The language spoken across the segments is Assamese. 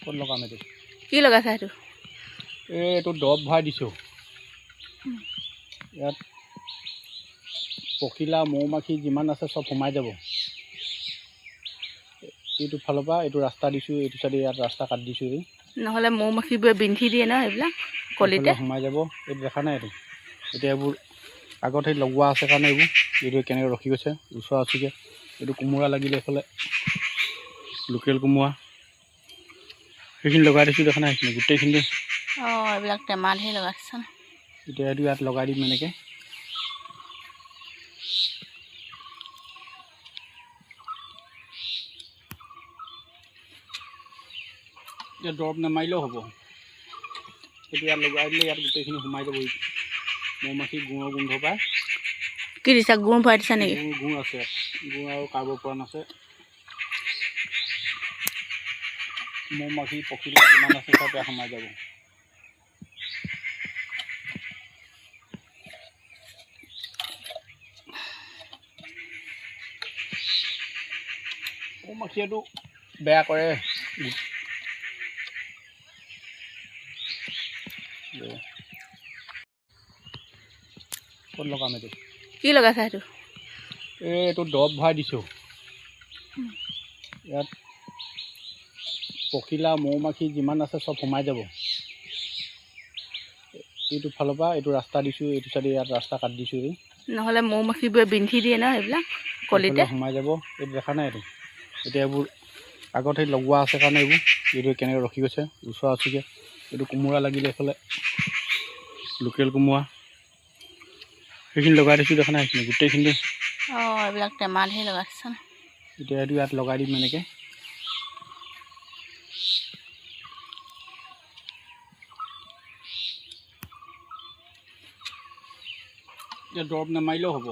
ক'ত লগাম এইটো? কি লগাইছা সেইটো? এইটো দৰৱ ভৰাই দিছোঁ। ইয়াত পখিলা মৌ মাখি যিমান আছে চব সোমাই যাব। এইটো ফালৰ পৰা এইটো ৰাস্তা দিছোঁ, এইটো চাইডে ইয়াত ৰাস্তা কাটি দিছোঁ। এই নহ'লে মৌ মাখিবোৰে বিন্ধি দিয়ে ন এইবিলাক কলিতে সোমাই যাব। এইটো দেখা নাই? এইটো এতিয়া এইবোৰ আগত সেই লগোৱা আছে কাৰণে এইবোৰ এইটো কেনেকৈ ৰখি গৈছে ওচৰা ওচৰিকৈ। এইটো কোমোৰা লাগিলে এইফালে লোকেল কোমোৰা সেইখিনি লগাই দিছোঁ, দেখা নাই? সেইখিনি গোটেইখিনি। অঁ, এইবিলাক টেমাতহে লগাইছে। এতিয়া এইটো ইয়াত লগাই দিম এনেকৈ। এতিয়া দৰৱ নামাৰিলেও হ'ব। সেইটো ইয়াত লগাই দিলে ইয়াত গোটেইখিনি সোমাই যাব। মৌ মাখি গুড়ৰ গোন্ধ পায়। কি দিছা? গুড় ভৰাই দিছা নেকি? গুড় আছে ইয়াত, গুড় আৰু কাৰ্বপৰাণ আছে। মৌ মাখি পখিলা যিমান আছে চব ইয়াত সোমাই যাব। মৌ মাখিয়েতো বেয়া কৰে। ক'ত লগাম এইটো? কি লগাইছা সেইটো? এইটো দৰৱ ভৰাই দিছোঁ। ইয়াত পখিলা মৌ মাখি যিমান আছে চব সোমাই যাব। এইটো ফালৰ পৰা এইটো ৰাস্তা দিছোঁ, এইটো চাইডে ইয়াত ৰাস্তা কাটি দিছোঁ। এই নহ'লে মৌ মাখিবোৰে বিন্ধি দিয়ে ন এইবিলাক কলিতে সোমাই যাব। এইটো দেখা নাই? এইটো এতিয়া এইবোৰ আগত সেই লগোৱা আছে কাৰণে এইবোৰ এইটো কেনেকৈ ৰখি গৈছে ওচৰা ওচৰিকৈ। এইটো কোমোৰা লাগিলে এইফালে লোকেল কোমোৰা সেইখিনি লগাই দিছোঁ, দেখা নাই? সেইখিনি গোটেইখিনি। অঁ, এইবিলাক টেমাতহে লগাইছে। এতিয়া এইটো ইয়াত লগাই দিম এনেকৈ। এতিয়া দৰৱ নামাৰিলেও হ'ব।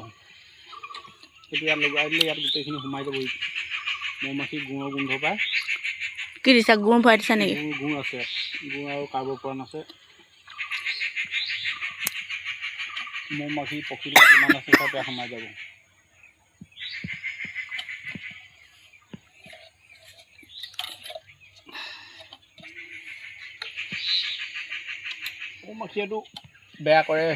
সেইটো ইয়াত লগাই দিলে ইয়াত গোটেইখিনি সোমাই যাব। মৌ মাখি গুড়ৰ গোন্ধ পায়। কি দিছা? গুড় ভৰাই দিছা নেকি? গুড় আছে ইয়াত, গুড় আৰু কাৰ্বপৰাণ আছে। মৌ মাখি পখিলা যিমান আছে চব ইয়াত সোমাই যাব। মৌ মাখিয়েতো বেয়া কৰে।